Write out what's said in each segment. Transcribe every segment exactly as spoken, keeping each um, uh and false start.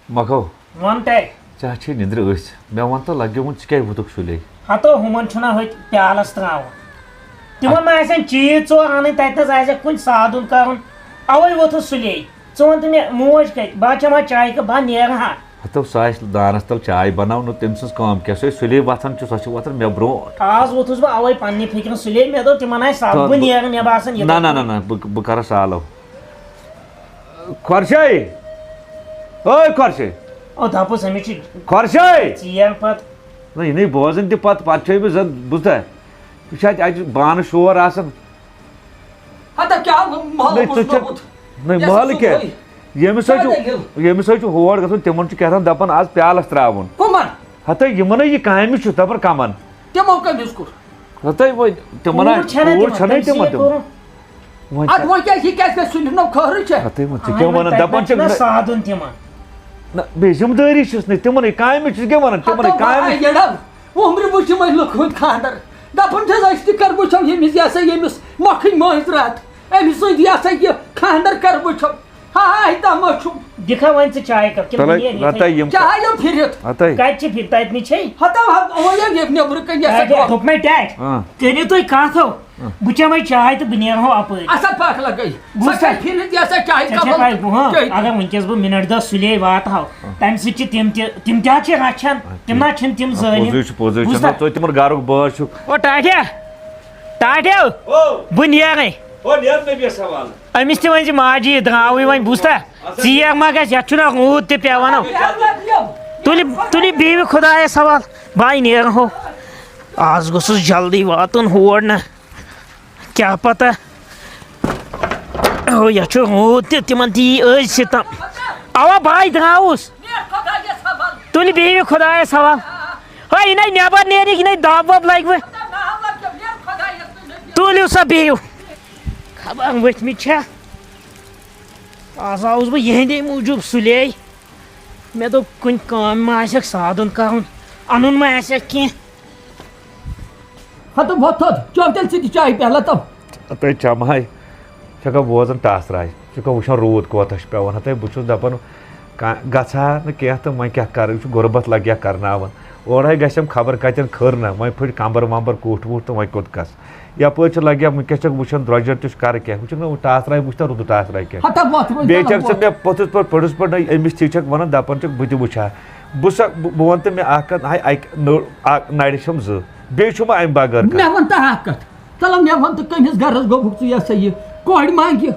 مۄکھو۔ وَن تَے۔ ژےٚ چھے نِندرِ أسۍ۔ مےٚ وَن تہٕ لَگیومُت ژٕ کیٛازِ ووٚتھُکھ سُلے؟ ہَتو ہُمَن چھُنہ ہوٚتہِ پیالَس ترٛاوُن۔ تِمَن ما آسن چیٖز ژور اَنٕنۍ، تَتہِ نَس آسٮ۪کھ کُنہِ سادُن کَرُن۔ اَوَے ووٚتھُس سُلے۔ ژٕ وَن تہٕ مےٚ، موج کَتہِ؟ بہٕ ہا چَمہٕ ہا چایہِ کَپ، بہٕ ہا نیرٕ ہا۔ ہَتو سُہ آسہِ دانَس تَل چاے بَناو نہٕ، تٔمۍ سٕنٛز کٲم کیٛاہ؟ سُہ ہے سُلے وۄتھان چھُ، سۄ چھِ وۄتھان مےٚ برونٛٹھ۔ آز ووٚتھُس بہٕ اَوَے پنٛنہِ فِکرِ سُلے، مےٚ دوٚپ تِمَن آسہِ سَب، تہٕ بہٕ بہٕ- نیرٕ، مےٚ باسان یہِ نہ، نہ، نہ، نہ، بہٕ بہٕ کَرٕ سالو۔ خۄرشے! اوے خۄرشے! او دَپُس أمِس چھِ خۄرشے! ژیر پَتہٕ۔ نہ، یہِ نَے بوزان تہِ پَتہٕ، پَتہٕ چھُ أمِس زَن بوٗزتھا؟ یہِ چھُ اَتہِ، اَتہِ چھُ بانہٕ شور آسان۔ ہتا کیٛاہ محلہٕ نَے، ژٕ چھَکھ، بوٗزنومُت؟ نَے، یَس محلہٕ کیٛاہ؟ صُبحٲے۔ ییٚمِس سۭتۍ کیٛاہ چھُ، دٔلیٖل؟ ییٚمِس سۭتۍ چھُ ہور گژھُن، تِمَن چھُ کیٛاہ تام دَپان، آز پیالَس ترٛاوُن۔ کٕمَن؟ ہتا یِمَن نَے یہِ کامہِ چھُ دَپان کَمَن۔ تِمو کٔمِس کوٚر؟ ہتٕے وۄنۍ تِمن آ-، کوٗر چھَنہ کوٗر تِمن، چھَنہ تٔمۍ تِمن سٕے تِمن۔ کوٚرُن۔ وۄنۍ اَدٕ کیٛاہ؟ وۄنۍ کیٛازِ یہِ کیٛازِ گژھِ سُلہِ نہٕ خٲرٕے چھےٚ؟ ہتٕے وۄنۍ ژٕ کیٛاہ وَنان؟ تَتہِ دَپان نہ چھِ چھُنہ نہ، سادُن تِمن۔ نہ، بیٚیہِ ذِمہٕ دٲری چھِس نہٕ تِمنٕے کامہِ، ژٕ کیٛاہ وَنان؟ تِمنٕے ہتو کامہِ۔ بہٕ یَڑا، عُمرِ وٕچھِ یِمَے لُکھ ہُنٛد خانٛدر۔ دَپان چھِس أسۍ تہِ کَرٕ وٕچھو ییٚمِس یہِ ہسا ییٚمِس مۄکھٕنۍ مٲنٛزِ راتھ، أمۍ سٕنٛدۍ یہِ ہسا یہِ خانٛدر کَرٕ وٕچھو۔ ہاے تما چھُم۔ دِکھا وۄنۍ ژٕ چاے کپ کِنہٕ تَلے، بہٕ نیرٕ یِتھَے ہتَے کٔنۍ؟ یِم۔ چاے یِم پھِرِتھ۔ ہتَے۔ کَتہِ چھِ پھِرِتھ؟ تَتہِ نٕے چھے۔ ہتا ہا، وۄنۍ ییٚلہِ ییٚتہِ نیٚبرٕ کَنہِ یہِ ہسا ٹاٹھے، گوٚو۔ دوٚپمَے ٹاٹھے، آ۔ کٔرِو تُہۍ کَتھ ہو۔ آ۔ بہٕ چَمَے چاے تہٕ بہٕ نیرٕ ہو اَپٲرۍ۔ اَسا پَکھ لَگَے۔ بوٗزتھا؟ سۄ چھےٚ پھِرِتھ، یہِ ہسا چاے ژےٚ چھےٚ کَمَل پَے، بہٕ ہا، چٲے۔ اگر وٕنۍکٮ۪س بہٕ مِنَٹ دَہ سُلے واتہٕ ہو، آ۔ تَمہِ سۭتۍ چھِ تِم تہِ، تِم تہِ حظ چھِ رَچھان، آ، تِم نہ چھِنہٕ تِم آ، ظٲلِم۔ پوٚزُے چھُ، پوٚزُے چھُ۔ بوٗزتھا؟ نہ، تُہۍ تِمَن گَرُک بٲژ چھُکھ۔ او ٹاٹھے، ٹاٹھے، او۔ بہٕ نیرَے۔ ہو، نیر نبیَس حوالہٕ۔ أمِس تہِ ؤنۍ زِ ماجہِ یہِ درٛاوٕے وۄنۍ، بوٗزتھا؟ ژیر ما گژھِ، یَتھ چھُنہ روٗد تہِ پٮ۪وان۔ تُلہِ، تُلہِ بِہِو خۄدایَس حوالہٕ، بہٕ ہاے نیرٕ ہو۔ آز گوٚژھُس جلدی واتُن ہور نہ۔ کیٛاہ پتہ۔ ہو، یَتھ چھُ روٗد تہِ، تِمَن تہِ یی أزۍ سِتم۔ اَوا، بہٕ ہاے درٛاوُس۔ تُلہِ بِہِو خۄدایَس حوالہٕ۔ ہو، یہِ نَے نٮ۪بر نیرِ، یہِ نَے دَب وَب لَگہِ وۄنۍ۔ تُلِو سا بِہِو۔ خبر ؤتھمٕتۍ چھا؟ آز آوُس بہٕ یِہِنٛدے موٗجوٗب سُلے۔ مےٚ دوٚپ، کُنہِ کامہِ ما آسٮ۪کھ سادُن کَرُن، اَنُن ما آسٮ۪کھ کینٛہہ۔ ہتہٕ وۄتھ تھوٚد، چیوٚو تیٚلہِ ژٕ تہِ چایہِ پیالہ تو۔ ہتَے چمہٕ ہاے، ژٕ چھکھا بوزان ٹاسراے، ژٕ چھکھا وٕچھان روٗد کوتاہ چھُ پٮ۪وان۔ ہتَے بہٕ چھُس دَپان، کا-، گژھٕ ہا نہٕ کینٛہہ تہٕ وۄنۍ کیٛاہ کَرٕ، یہِ چھُ غُربت لَگہِ ہا کَرناوان۔ اورَے گژھٮ۪م خبر کَتٮ۪ن کھٔر نہ، وۄنۍ پھٔٹۍ کَمبَر وَمبَر کوٗٹھ ووٗٹھ تہٕ وۄنۍ کوٚت گژھٕ۔ یَپٲرۍ چھِ لَگہِ ہا وٕنکٮ۪س چھَکھ وٕچھان درٛۄجَر تہِ چھُ کَرٕ کیٛاہ، وٕچھَکھ نہ ٹاسراے وٕچھتہ رُدٕ ٹاسراے کیٛاہ چھُ۔ ہتا وۄتھ وۄنۍ بیٚیہِ ژَلہ چھَکھ ژٕ وۄتھ۔ مےٚ پوٚتُس پٲٹھۍ پھٔٹِس پٲٹھۍ نہ أمِس تھی چھَکھ وَنان دَپان چھَکھ بہٕ تہِ وٕچھِ ہا۔ بہٕ سا، بہٕ بہٕ وَنہٕ تہٕ مےٚ اَکھ کَتھ، ہاے اَکہِ نٔر-، اَکھ نَرِ چھَم زٕ، بیٚیہِ چھُم اَمہِ بغٲر کانٛہہ۔ مےٚ وَن تہٕ اَکھ کَتھ، تَلہ مےٚ وَن تہٕ کٔمِس گَرَس گوٚبُکھ ژٕ یہِ ہسا یہِ کورِ منٛگہِ؟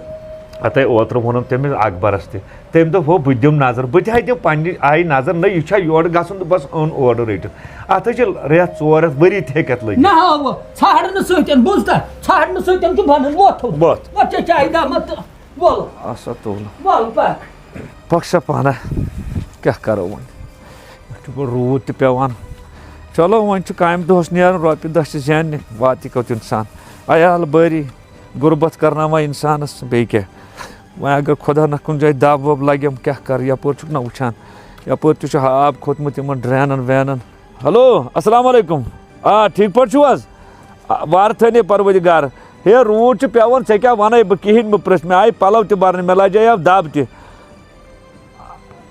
ہَتَے اوترٕ ووٚنُم تٔمِس اَکبَرَس تہِ، تٔمۍ دوٚپ ہو بہٕ تہِ دِمہٕ نظر، بہٕ تہِ ہا دِمہٕ پنٛنہِ آیہِ نظر، نہ یہِ چھا یورٕ گژھُن تہٕ بَس اوٚن اورٕ رٔٹِتھ۔ اَتھ حظ چھِ رٮ۪تھ ژور رٮ۪تھ ؤری تہِ ہیٚکہِ اَتھ لٔگِتھ۔ نہ ہاوٕ، ژھانٛڈنہٕ سۭتۍ، بوٗزتھا؟ ژھانٛڈنہٕ سۭتۍ چھُ بَنان وۄتھ۔ وۄتھ۔ وۄتھ چےٚ چایہِ دامَتھ تہٕ وَلہٕ۔ اَسا تُل۔ وَلہٕ پَکھ۔ پَکھ سا پانہ، کیٛاہ کَرو وۄنۍ؟ یَتھ چھُ گۄڈٕ روٗد تہِ پٮ۪وان۔ چلو وۄنۍ چھُ کامہِ دۄہَس نیرُن، رۄپیہِ دَہ چھِ زیننہِ، واتہِ کوٚت اِنسان؟ عیال بٲری، غُربت کَرناوان اِنسانَس، بیٚیہِ کیٛاہ؟ وۄنۍ اگر خۄدا نہ کُنہِ جایہِ دَب وَب لَگٮ۪م، کیٛاہ کَرٕ؟ یَپٲرۍ چھُکھ نہ وٕچھان، یَپٲرۍ تہِ چھُ آب کھوٚتمُت یِمَن ڈرٛینَن وینَن۔ ہیلو، السلام علیکم۔ آ، ٹھیٖک پٲٹھۍ چھِو حظ؟ آ، وارٕ تھٲینی پروردگار۔ ہے، روٗد چھُ پٮ۪وان، ژےٚ کیٛاہ وَنَے بہٕ؟ کِہیٖنۍ مہٕ پرٛژھ، مےٚ آیہِ پَلَو تہِ بَرنہِ، مےٚ لَجییو دَب تہِ۔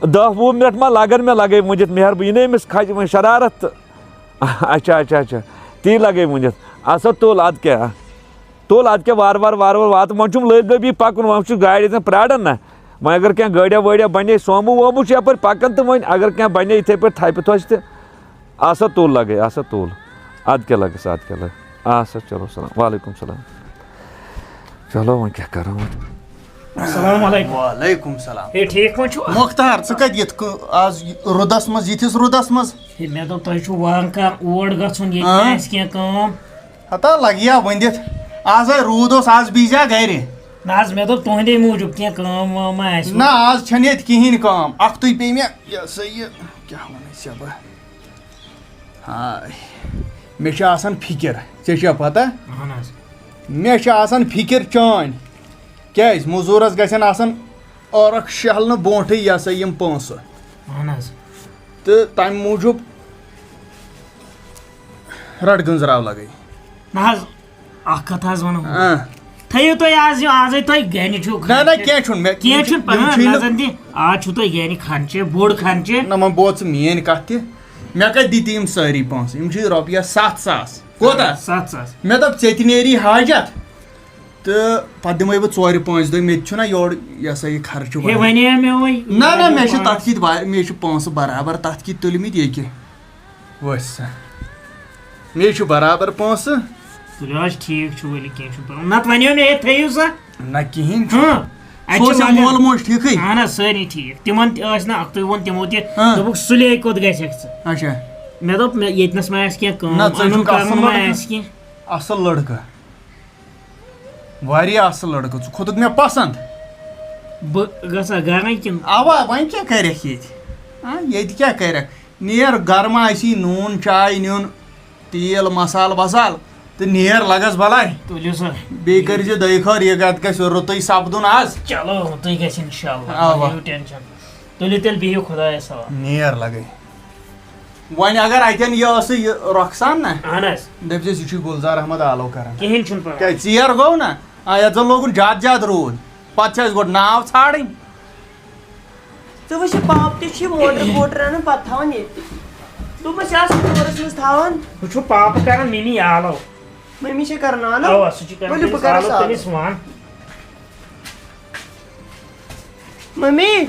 دَہ وُہ مِنَٹ ما لَگَن مےٚ، لَگَے وٕنِتھ مہربٲنی، یہِ نَے أمِس کھَجہِ وۄنۍ شرارت تہٕ۔ اچھا، اچھا، اچھا، تی لَگَے وٕنِتھ۔ اَسا تُل، اَدٕ کیٛاہ؟ تُل، اَدٕ کیٛاہ، وارٕ وارٕ، وارٕ وارٕ واتہٕ، وۄنۍ چھُم لٔگۍ لٔگۍ پَکُن، وۄنۍ چھُس گاڑِ ییٚتٮ۪ن پرٛاران نہ۔ وۄنۍ اگر کینٛہہ گٲڑیہ وٲڑیہ بَنے، سوموٗ ووموٗ چھُ یَپٲرۍ پَکان تہٕ وۄنۍ اگر کینٛہہ بَنے یِتھَے پٲٹھۍ تھَپہِ تھۄچہِ تہٕ۔ آ سا تُل لَگَے، آ سا تُل۔ اَدٕ کیٛاہ لَگَس، اَدٕ کیٛاہ لَگہِ۔ آ سا چلو سلام، وعلیکُم سلام۔ چلو وۄنۍ کیٛاہ کَرو وۄنۍ؟ السلام علیکم۔ وعلیکم سلام۔ ہے، ٹھیٖک پٲٹھۍ چھِو؟ مۄختار، ژٕ کَتہِ یِتھ کٔ-، آز رُدَس منٛز، یِتھِس رُدَس منٛز؟ ہے، مےٚ دوٚپ تۄہہِ چھُو وارٕ کارٕ اور گژھُن، ییٚتہِ آ۔ آسہِ کینٛہہ کٲم۔ ہتا لگہِ ہا ؤنِتھ، آز ہے روٗد اوس، آز بیٚہزِ ہا گرِ۔ نہ حظ، مےٚ دوٚپ تُہنٛدے موٗجوٗب کینٛہہ کٲم وٲم ما آسہِ۔ نہ، آز چھَنہٕ ییٚتہِ کِہیٖنۍ کٲم، اَکھتُے پیٚیہِ مےٚ یہِ ہسا یہِ، کیٛاہ وَنَے ژےٚ بہٕ؟ ہاے، مےٚ چھِ آسان فِکِر، ژےٚ چھےٚ پَتہ؟ اَہَن حظ۔ مےٚ چھِ آسان فِکِر چٲنۍ، کیٛازِ مٔزوٗرَس گژھن آسان ٲرَکھ شیہلنہٕ برونٛٹھٕے یہِ ہسا یِم پونٛسہٕ۔ اَہَن حظ۔ تہٕ تَمہِ موٗجوٗب رَٹ گٔنٛزراو لَگَے۔ نہ حظ، اَکھ کَتھ حظ وَنو۔ آ۔ تھٲیِو تُہۍ آز یہِ، آزَے تُہۍ گَنہِ چھِو نہ، نہ، خرچہِ۔ کینٛہہ چھُنہٕ مےٚ، کینٛہہ یِم چھِ، چھُنہٕ یِم پَرواے، چھِی نہٕ۔ نظر دِ، آز چھُو تُہۍ گَنہِ خرچہِ، بوٚڑ خرچہِ۔ نہ، وۄنۍ بوز ژٕ میٛٲنۍ کَتھ تہِ۔ مےٚ کَتہِ دِتۍ یِم سٲری پونٛسہٕ؟ یِم چھِ رۄپیَس ستھ ساس۔ کوتاہ؟ ستھ ساس۔ مےٚ دوٚپ، ژےٚ تہِ نیری حاجت، تہٕ پَتہٕ دِمَے بہٕ ژورِ پانٛژِ دۄہہِ، مےٚ تہِ چھُنہ یورٕ، یہِ ہسا یہِ خرچہٕ ہے، وَنہِ۔ وَنے مےٚ وۄنۍ، نہ، نہ، وَنے مےٚ چھِ پانٛژھ۔ تَتھ کِتۍ وا-، مےٚ چھِ پونٛسہٕ برابر تَتھ کِتۍ تُلمٕتۍ ییٚکہِ۔ وٕچھ سا۔ مےٚ چھُ برابر پونٛسہٕ۔ تُلِو حظ، ٹھیٖک چھُ، ؤلِو، کینٛہہ چھُنہٕ پَرواے۔ نَتہٕ وَنیو مےٚ، ہے، تھٲیِو سا۔ نہ، کِہیٖنۍ چھُنہٕ۔ ہاں۔ اَتہِ سُہ چھِ اوس یہِ مگر مول موج ٹھیٖکٕے؟ اَہَن حظ، سٲری ٹھیٖک۔ تِمَن تہِ ٲسۍ نہٕ اَکھتُے، ووٚن تِمو تہِ، ہاں۔ دوٚپُکھ، سُلے کوٚت گژھٮ۪کھ ژٕ؟ اچھا۔ مےٚ دوٚپ، مےٚ، ییٚتہِ نَس ما آسہِ کینٛہہ کٲم، نہ، ژٕ اَنُن چھُکھ اَصٕل کَرُن ما لٔڑکہٕ۔ آسہِ کینٛہہ۔ اَصٕل لٔڑکہٕ۔ واریاہ اَصٕل لٔڑکہٕ۔ ژٕ کھوٚتُکھ مےٚ پَسنٛد۔ بہٕ گژھا گَرَے کِنہٕ؟ اَوا، وۄنۍ کیٛاہ کَرٮ۪کھ ییٚتہِ؟ ہاں، ییٚتہِ کیٛاہ کَرٮ۪کھ؟ نیر گرمہٕ آسی نوٗن چاے نیُن، تیٖل مسالہٕ وسالہٕ تہٕ نیر لگس بلاے۔ تُلِو سا۔ بیٚیہِ کٔرۍ زِ دۄیہِ خٲر، یہِ گژھِ رُتُے سپدُن آز۔ چلو، رُتُے گژھِ انشاءاللہ، اَوا۔ مہٕ ہیٚیِو ٹینشن۔ تُلِو تیٚلہِ بِہِو خۄدایَس حوالہٕ۔ نیر لگے۔ وۄنۍ اگر اتٮ۪ن یہِ ٲسٕے یہِ رۄخسان نہ، اہن حظ۔ دٔپۍ زٮ۪س، یہِ چھُے گُلزار احمد آلو کران۔ کِہیٖنۍ چھُنہٕ پرواے۔ کیٛازِ ژیر گوٚو نہ؟ آ، یتھ زن لوگُن زیادٕ زیادٕ روٗد، پتہٕ چھِ اَسہِ گۄڈٕ ناو ژھانڈٕنۍ۔ ژٕ وٕچھ، یہِ پاپہٕ تہِ چھُ یہِ موٹر ووٹر اَنان، پَتہٕ تھاوان ییٚتہِ۔ دوٚپمَس، یہِ آسہٕ سٹورَس منٛز تھاوان۔ ہُہ چھُ پاپہٕ کران مِمی آلو۔ مٔمی چھےٚ کران آلو؟ اَوا، سُہ چھُ کران ؤلِو، بہٕ تٔمِس کرس آلو، آلو۔ تٔمِس وَن۔ مٔمی،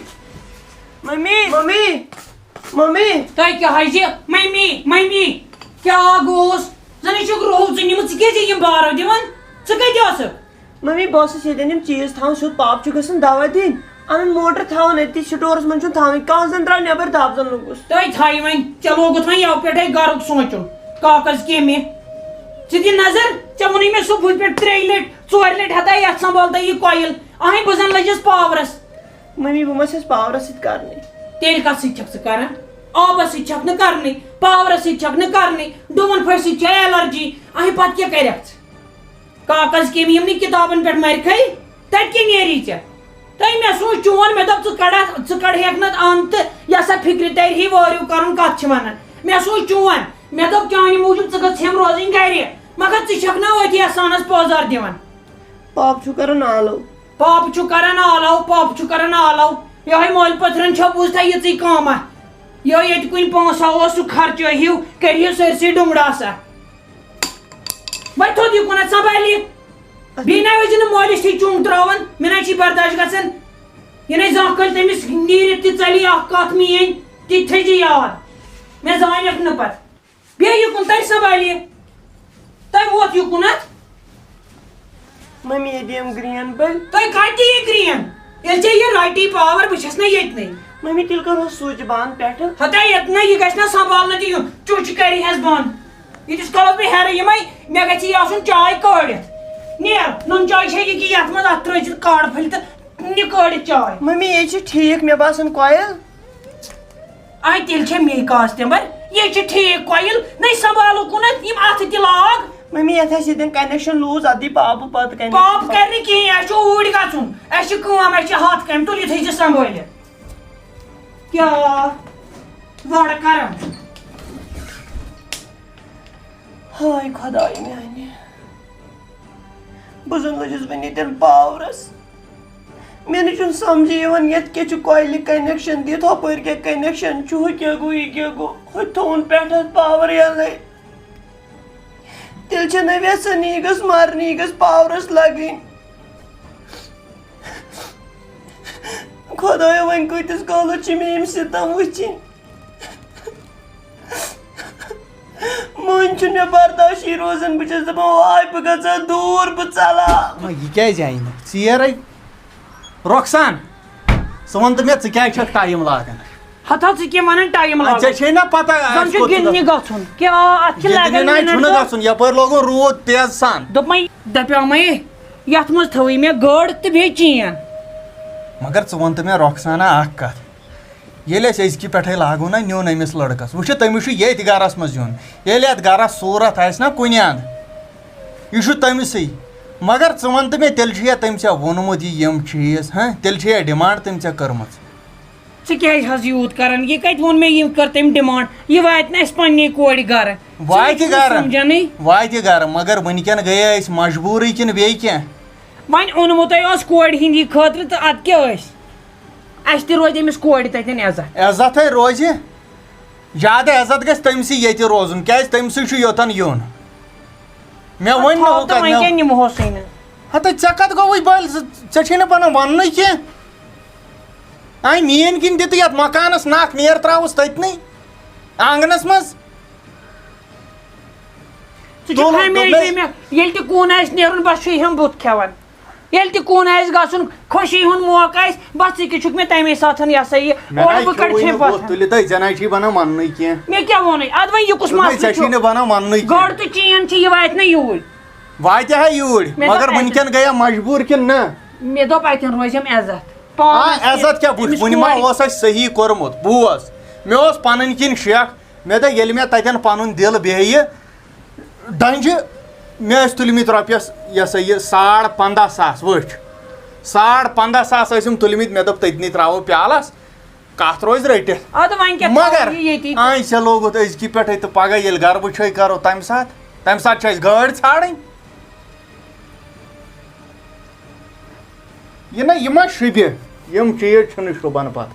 مٔمی، مٔمی، مٔمی۔ تۄہہِ کیٛاہ حظ یہِ؟ مٔمی، مٔمی، کیٛاہ گوٚوس؟ زَن ہے چھُکھ روٗح ژٕ نِمُت، ژٕ کیٛازِ یِم بارو دِوان؟ ژٕ کَتہِ ٲسٕکھ؟ مٔمی، بہٕ اوسُس ییٚتٮ۪ن یِم چیٖز تھاوان سیوٚد، پاپہٕ چھُ گژھان دوا دِنۍ، اَنُن موٹر تھاوُن أتی سٹورَس منٛز چھُنہٕ تھاوٕنۍ، کانٛہہ زَن درٛاو نٮ۪بَر دَب زَن لوٚگُس۔ تۄہہِ تھایہِ وۄنۍ، ژےٚ لوگُتھ وۄنۍ یَوٕ پٮ۪ٹھَے گَرُک سونٛچُن، کاکَس کیٚمہِ۔ ژٕ دِ نظر، ژےٚ ووٚنُے مےٚ صُبحٕکۍ پٮ۪ٹھ ترٛیٚیہِ لَٹہِ، ژورِ لَٹہِ ہَتاے یَتھ سنٛبھال تہٕ یہِ کۄیِل، اَہَے بہٕ زَن لٔجِس پاورَس۔ مٔمی، بہٕ ما چھَس پاورَس سۭتۍ کَرنٕے؟ تیٚلہِ کَتھ سۭتۍ چھَکھ ژٕ کَران؟ آبَس سۭتۍ چھَکھ نہٕ کَرنٕے، پاورَس سۭتۍ چھَکھ نہٕ کَرنٕے، ڈوٗنۍ پھٔلۍ سۭتۍ چھےٚ الرجی، اَہَے پَتہٕ کیٛاہ کَرٮ۪کھ ژٕ؟ کاغذ کیٚمۍ یِم نہٕ کِتابَن پٮ۪ٹھ مَرِکھٕے، تَتہِ کیٛاہ نیری ژےٚ؟ تۄہہِ مےٚ سوٗنٛچ چون، مےٚ دوٚپ، ژٕ کَڑَکھ، ژٕ کَڑہیکھ نَتہٕ اَن تہٕ یہِ ہسا فِکرِ تَرِ ہے وٲرِو کَرُن کَتھ چھِ وَنان۔ مےٚ سوٗنٛچ چون، مےٚ دوٚپ، چانہِ موٗجوٗب ژٕ گٔژھ ہٮ۪م روزٕنۍ گَرِ، مگر ژٕ چھَکھ نہ أتھۍ احسانَس پٲزار دِوان۔ پاپہٕ چھُ کَران آلو۔ پاپہٕ چھُ کَران آلو، پاپہٕ چھُ کَران آلو۔ یِہوٚے مٲلۍ پٔتھرَن چھا بوٗزتھا یِژٕے کٲمہ؟ یِہوٚے ییٚتہِ کُنہِ پونٛسہٕ اوس سُہ خرچٲیہِو، کٔرِہِو سٲرسٕے ڈُمڑاسا۔ وۄنۍ تھوٚد یہِ کُنتھ سنبھالی۔ بیٚیہِ نہ ٲسۍ نہٕ مٲلِس تھی چُنٛگ ترٛاوان، مےٚ نہ چھِ برداش گژھان۔ یہِ نَے زانٛہہ کٔلۍ تٔمِس نیٖرِتھ تہِ ژَلی اَکھ کَتھ میٛٲنۍ، تہِ تھٲیزِ یاد۔ مےٚ زانٮ۪کھ نہٕ پَتہٕ۔ بیٚیہِ یہِ کُن تَرِ سنبھالی۔ تۄہہِ ووت یہِ کُنتھ۔ مٔمی، یہِ دِیِم گرٛین بٔلۍ۔ تۄہہِ کَتہِ یہِ گرٛین؟ ییٚلہِ ژےٚ یہِ رَٹی پاوَر، بہٕ چھَس نہ ییٚتہِ نٕے۔ مٔمی، تیٚلہِ کَرو سُچ بنٛد پٮ۪ٹھٕ۔ ہتا ییٚتہِ نہ، یہِ گژھِ نہ سنبھالنہٕ تہِ یُن۔ چُچ کَرِ ہٮ۪س بنٛد۔ ییٖتِس کالَس بہٕ ہٮ۪رٕ یِمَے، مےٚ گژھِ یہِ آسُن چاے کٲڑِتھ۔ نیر، نُن چاے چھےٚ یہِ کہِ یَتھ منٛز اَتھ ترٛٲوِتھ کاڑٕ پھٔلۍ تہٕ نہِ کٲڑِتھ چاے۔ مٔمی، یے چھِ ٹھیٖک، مےٚ باسان کۄیِل۔ آے تیٚلہِ چھےٚ مے کاسٹمر، یے چھِ ٹھیٖک کۄیِل، نَے سنبھالو کُنتھ یِم اَتھٕ تہِ لاگ۔ مٔمی، یَتھ آسہِ ییٚتٮ۪ن connection loose، اَتھ دی پاپہٕ پَتہٕ connection۔ پاپہٕ کَرِ نہٕ کِہیٖنۍ، اَسہِ چھُ اوٗرۍ گژھُن، اَسہِ چھِ کٲم، اَسہِ چھِ ہَتھ کامہِ، تُل یہِ تھٲیزِ سنبھٲلِتھ۔ کیٛاہ وَڑٕ کَران؟ ہاے خۄداے میٛانہِ، بہٕ زَن لٔجِس وٕنہِ ییٚتٮ۪ن پاورَس۔ مےٚ نہٕ چھُنہٕ سَمجھے یِوان، یَتھ کیٛاہ چھُ کۄیلہِ connection دِتھ، ہُپٲرۍ کیٛاہ connection چھُ، ہُہ کیٛاہ گوٚو، یہِ کیٛاہ گوٚو، ہُتہِ تھوٚوُن پٮ۪ٹھٕ اَتھ پاوَر یَلَے۔ تیٚلہِ چھَنہٕ وٮ۪سَن یی گٔژھ مَرنی، یہِ گٔژھ پاورَس لَگٕنۍ۔ خۄدایا، وۄنۍ کۭتِس کالَس چھِ مےٚ یِم سِتَم وٕچھِنۍ؟ وۄنۍ چھُنہٕ مےٚ برداشٕے روزان۔ بہٕ چھَس دَپان، واے، بہٕ گژھٕ ہا دوٗر، بہٕ ژَلہٕ ہا۔ آ، یہِ کیٛازِ آیہِ نہٕ ژیرَے؟ رۄخسان، ژٕ وَن تہٕ مےٚ، ژٕ کیٛازِ چھَکھ time لاگان؟ ہتا ژٕ کیٛاہ وَنان time آ، لاگُن؟ ژےٚ چھے نا پَتہ زَن اَسہِ چھُ کوٚت چھُ گِنٛدنہِ گژھُن۔ گژھُن۔ کیٛاہ اَتھ چھِ گِنٛدنہِ لَگان نَے minute چھُنہٕ دَہ؟ گژھُن، یَپٲرۍ لوگُن روٗد تیز سان۔ دوٚپمَے، دَپیٛومَے، یَتھ منٛز تھٲوٕے مےٚ گٔر تہٕ بیٚیہِ چین۔ مگر ژٕ وَن تہٕ مےٚ، رۄخسانا، اَکھ کَتھ۔ ییٚلہِ أسۍ أزکہِ پٮ۪ٹھَے لاگو نا نیُن أمِس لٔڑکَس، وٕچھِ تٔمِس چھُ ییٚتھۍ گَرَس منٛز یُن۔ ییٚلہِ اَتھ گَرَس صوٗرت آسہِ نا کُنہِ اَنٛد، یہِ چھُ تٔمِسٕے۔ مگر ژٕ وَن تہٕ مےٚ، تیٚلہِ چھُ یا تٔمۍ ژےٚ ووٚنمُت یہِ یِم چیٖز، ہہ؟ تیٚلہِ چھِ یا demand تٔمۍ ژےٚ کٔرمٕژ؟ ژٕ کیٛازِ حظ یوٗت کَران؟ یہِ کَتہِ ووٚن مےٚ، یہِ کٔر تٔمۍ demand؟ یہِ واتہِ نہٕ اَسہِ پنٛنے کورِ گَرٕ۔ ژٕ واتہِ چھُکھ نہٕ گَرٕ۔ سَمجھانٕے۔ واتہِ گَرٕ، مگر وٕنکٮ۪ن گٔیے أسۍ مجبوٗرٕے کِنہٕ بیٚیہِ کینٛہہ؟ وۄنۍ اوٚنمُتَے اوس کورِ ہِنٛدی خٲطرٕ تہٕ اَدٕ کیٛاہ ٲسۍ؟ اَسہِ تہِ روزِ أمِس کورِ تَتٮ۪ن عزت۔ عزتھٕے روزِ۔ زیادٕ عزت گژھِ تٔمۍ سٕے ییٚتہِ روزُن، کیٛازِ تٔمۍ سٕے چھُ یوٚتَن یُن۔ مےٚ وۄنۍ نہٕ تھاو ہُہ تہٕ کَتھ، وۄنۍ مےٚ کیٛاہ نِمہوس وۄنۍ نہٕ؟ ہَتہٕ ژےٚ کَتھ گوٚوُے بٔلۍ؟ ژٕ، ژےٚ چھے نہٕ بَنان وَننُے کینٛہہ۔ آے میٛٲنۍ کِنۍ دِتہٕ یَتھ مکانَس نَکھ، نیر ترٛاوُس تٔتنٕے آنٛگنَس منٛز۔ ژٕ چھُکھ تُل، ہمیشہِ دوٚپمَے۔ مےٚ، ییٚلہِ تہِ کوٗن آسہِ نیرُن، بَس چھُ یِہُن بُتھ کھٮ۪وان۔ ییٚلہِ تہِ کوٗن آسہِ گژھُن، خوشی ہُنٛد موقعہٕ آسہِ، بَس ژٕ تہِ چھُکھ مےٚ تَمے ساتہٕ یہِ ہسا یہِ مےٚ اورٕ نَے بہٕ کَڑٕ کھیوٚوُے چھَمہِ نہٕ بُتھ پَتھَن۔ تُلِتھ، ہے، ژےٚ نَے چھُے بَنان وَننُے کینٛہہ۔ مےٚ کیٛاہ ووٚنُے؟ اَدٕ وۄنۍ یہِ کُس دوٚپمَے، مسلہٕ ژےٚ چھُے چھُ؟ نہٕ بَنان وَننُے کینٛہہ۔ گٔر تہٕ چین چھِ، یہِ واتہِ نہ یوٗرۍ۔ واتہِ ہا یوٗرۍ، مےٚ مگر دوٚپ وٕنکٮ۪ن اَتہِ۔ گٔیہ مجبوٗر کِنہٕ نہ؟ مےٚ دوٚپ اَتٮ۪ن روزٮ۪م عزت۔ آ، پانَس تہِ، عزت کیٛاہ وٕچھ، أمِس وٕنہِ ما کورِ۔ اوس اَسہِ صحیح کوٚرمُت؟ بوز، مےٚ اوس پَنٕنۍ کِنۍ شک، مےٚ دوٚپ، ییٚلہِ مےٚ تَتٮ۪ن پَنُن دِل بیٚہہِ ڈَنجہِ، مےٚ ٲسۍ تُلمٕتۍ رۄپیَس، یہِ ہسا یہِ، ساڑ پنٛداہ ساس، وٕچھ، ساڑ پنٛداہ ساس ٲسِم تُلمٕتۍ، مےٚ دوٚپ، تٔتنٕے ترٛاوو پیالَس، کَتھ روزِ رٔٹِتھ۔ اَدٕ وۄنۍ کیٛاہ مگر تھاوو یہِ ییٚتی؟ آے ژےٚ لوگُتھ أزکی پٮ۪ٹھَے تہٕ پَگاہ ییٚلہِ گَرٕ وٕچھَے کَرو تَمہِ ساتہٕ، تَمہِ ساتہٕ چھِ اَسہِ گٲڑۍ ژھانٛڈٕنۍ۔ یہِ نہ، یہِ ما شوٗبہِ؟ یِم چیٖز چھِنہٕ شوٗبان پَتہٕ۔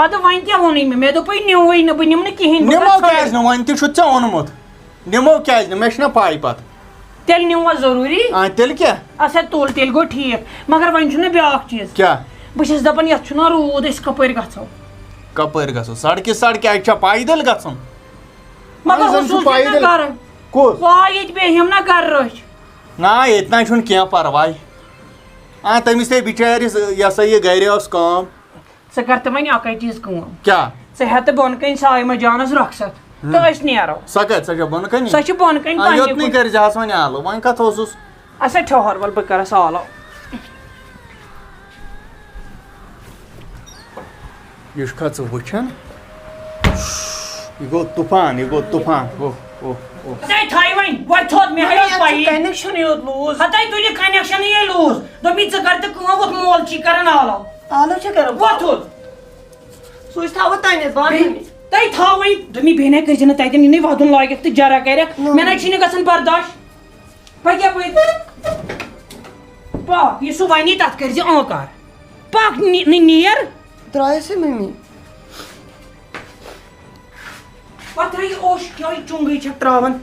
اَدٕ وۄنۍ کیٛاہ ووٚنُے مےٚ؟ مےٚ دوٚپُے نِموٕے نہٕ، بہٕ نِمہٕ نہٕ کِہیٖنۍ، بہٕ نِمو کَتھ ژھانٛڈٕ؟ کیٛازِ نہٕ؟ وۄنۍ تہِ چھُتھ ژےٚ اوٚنمُت۔ نِمو کیٛازِ نہٕ؟ مےٚ چھِنہ پَے پَتہٕ۔ تیٚلہِ نِموا ضروٗری؟ آ، تیٚلہِ کیٛاہ؟ اچھا، تُل، تیٚلہِ گوٚو ٹھیٖک۔ مگر وۄنۍ چھُنہ بیٛاکھ چیٖز۔ کیٛاہ؟ بہٕ چھَس دَپان، یَتھ چھُنہ روٗد، أسۍ کَپٲرۍ گژھو؟ کَپٲرۍ گژھو؟ سڑکہِ سڑکہِ، اَتہِ چھا پایدٔلۍ گژھُن؟ مگر وۄنۍ زَن ہُہ چھُ سوٗز مےٚ نہ پایدٔلۍ۔ گَرٕ۔ کُس؟ وای، ییٚتہِ بیٚہِم نہ گَرٕ رٔچھۍ۔ نہ، ییٚتہِ نہ چھُنہٕ کینٛہہ پَرواے۔ آ، تٔمِس تہِ بِچٲرِس، یہِ ہسا یہِ، گرِ ٲس کٲم۔ ژٕ کر تہٕ وۄنۍ اَکٕے چیٖز کٲم۔ کیٛاہ؟ ژٕ ہٮ۪تہٕ بۄنہٕ کَنہِ صایمہ جانَس رۄخصت ہُم۔ تہٕ أسۍ نیرو۔ سۄ کَتہِ؟ سۄ چھےٚ بۄنہٕ کَنہِ؟ سۄ چھِ بۄنہٕ کَنہِ آ، پننہِ یوٚتنٕے کُن۔ کٔرۍ زِہَس وۄنۍ آلہٕ، وۄنۍ کَتھ اوسُس؟ اچھا، ٹھٔہر، وَلہٕ بہٕ کَرَس آلو۔ یہِ چھُکھا ژٕ وٕچھان؟ یہِ گوٚو طوفان، یہِ گوٚو طوفان۔ اوہ، اوہ، اوہ۔ ہتاے تھایہِ وۄنۍ، وۄتھ تھوٚد، مےٚ مگر ہٲیِو یتھ چھُ پَیی۔ Connection یوت لوٗز۔ ہتاے تُلہِ connection یے لوٗز۔ دوٚپمَے ژٕ کر تہٕ کٲم، وۄتھ مول چھی کران آلو۔ آلو چھا کران؟ وۄتھ تھوٚد۔ سُہ أسۍ تھاوو تَمہِ بانہٕ بیٚیہِ نِش۔ تۄہہِ تھاو وۄنۍ، دوٚپمَے بیٚیہِ نَے کٔرۍ زِ نہٕ تَتٮ۪ن یِنٕے وَدُن لٲگِتھ تہٕ جرا کَرٮ۪کھ۔ نہ۔ مےٚ نَے چھِنہٕ گژھان برداش۔ پَکھ یَپٲرۍ۔ پَکھ، یہِ سُہ وَنی تَتھ کٔرۍ زِ آنکار۔ پَکھ نِ-، نِ-، نیر۔ درٛایَس ہے مٔمی۔ پَتہٕ ترٛٲے یہِ اوٚش، یہِ چُنٛگٕے چھَکھ ترٛاوان۔